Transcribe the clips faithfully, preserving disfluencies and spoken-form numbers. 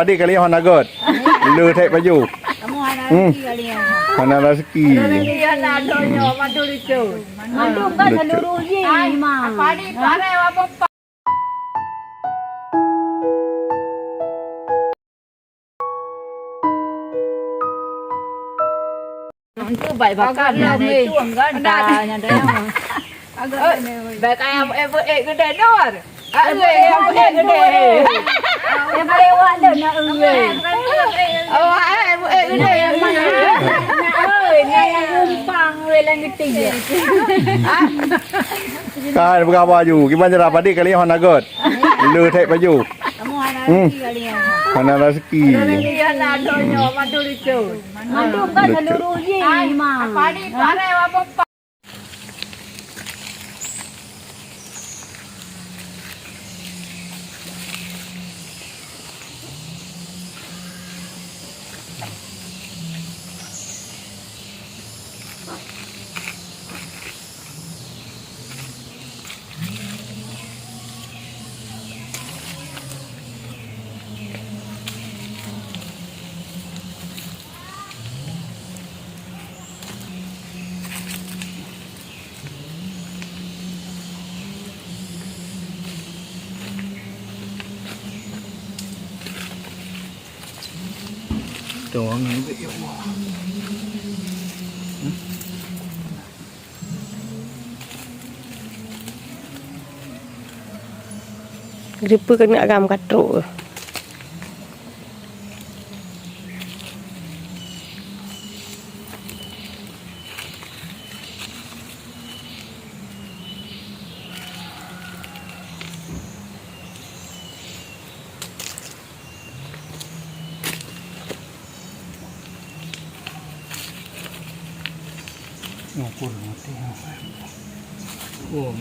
Padi kali hana göt. Le thèk paju. Kamu hana Hmm. rezeki kali ya. Hana rezeki. Hana rezeki, hana donya, madu licin. Madu kan Licin. Seluruh ye, Mak. Padi parai apa Itu baik bakar Agak ni, ada lama. Itu anggan Ada. Dah, ada yang. Agak Eh, lama. Baik ayam eh, eh, gede dor. Ah, Eh, eh, eh, eh, eh, gede. Eh, boleh awak dah nak, eh. Oh, eh, eh, eh, gede. Nak, eh, nak yang numpang, eh, lang geting je. Kan peugah baju, gimana cara padi kali hana göt. Le thèk paju. Kamu hana Hmm. rezeki kali ya. Hana rezeki. Hana rezeki, hana donya, madu licin. Madu kan Licin. Seluruh ye, Mak. Padi parai apa Tuang ni, ya Allah. Geuripeue keuneuk agam ka trok. Ukur mati. Oh.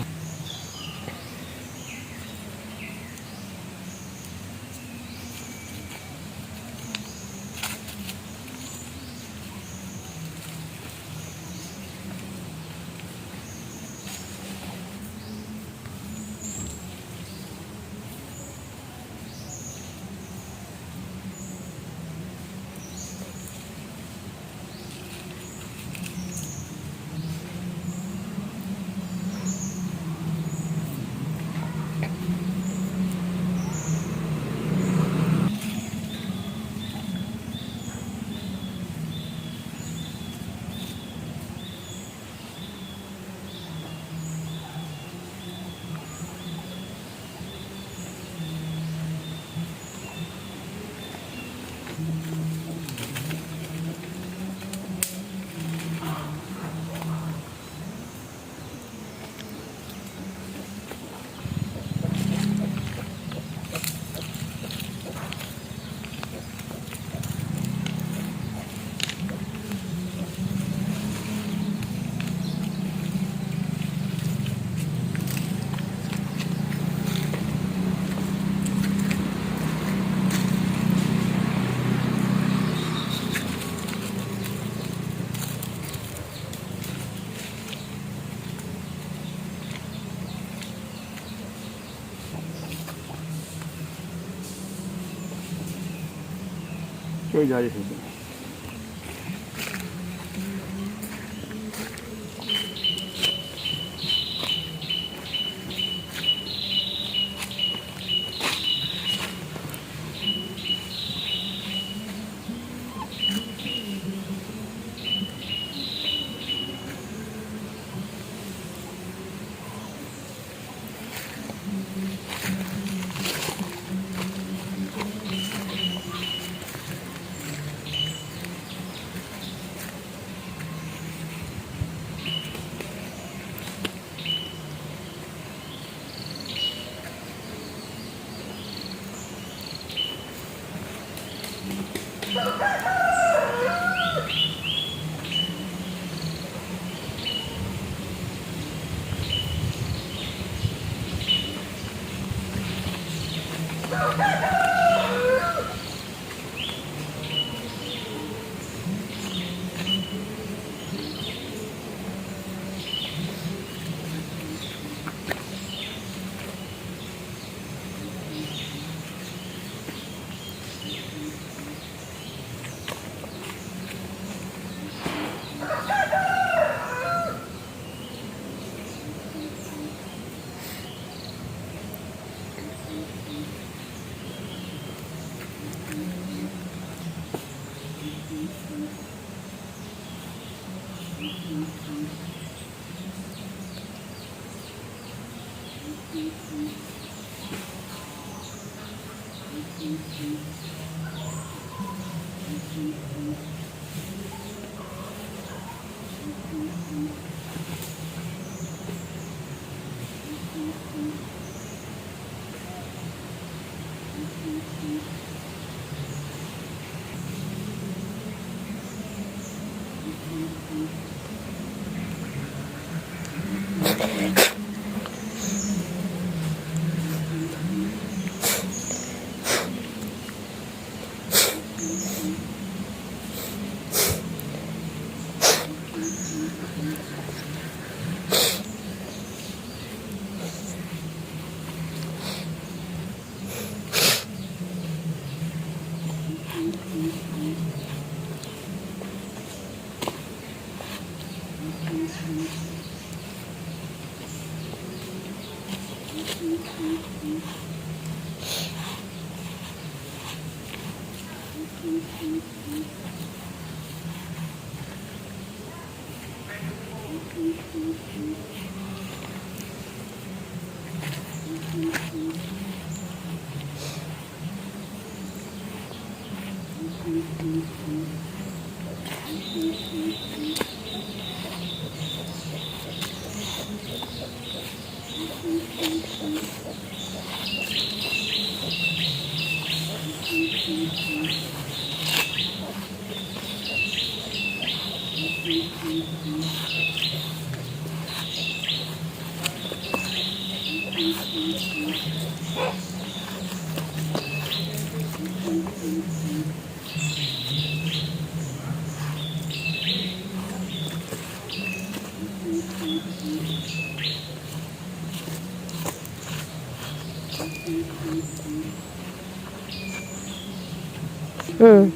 Hmm.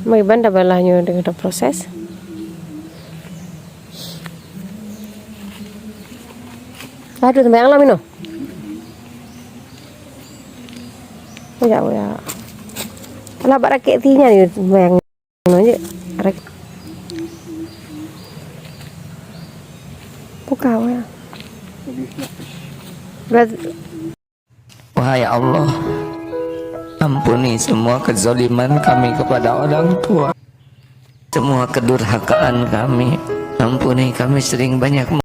Meuiban dah balah nyoe teuka proses. Aduh, sembahyang lah minoe. Ya, ya. Alah, bak rakek ti nyan, ya, sembahyang. Nyoe jeuet. Rek-, buka, weh. Berat. Wahai Allah, ampuni semua kezaliman kami kepada orang tua, semua kedurhakaan kami. Ampuni kami sering banyak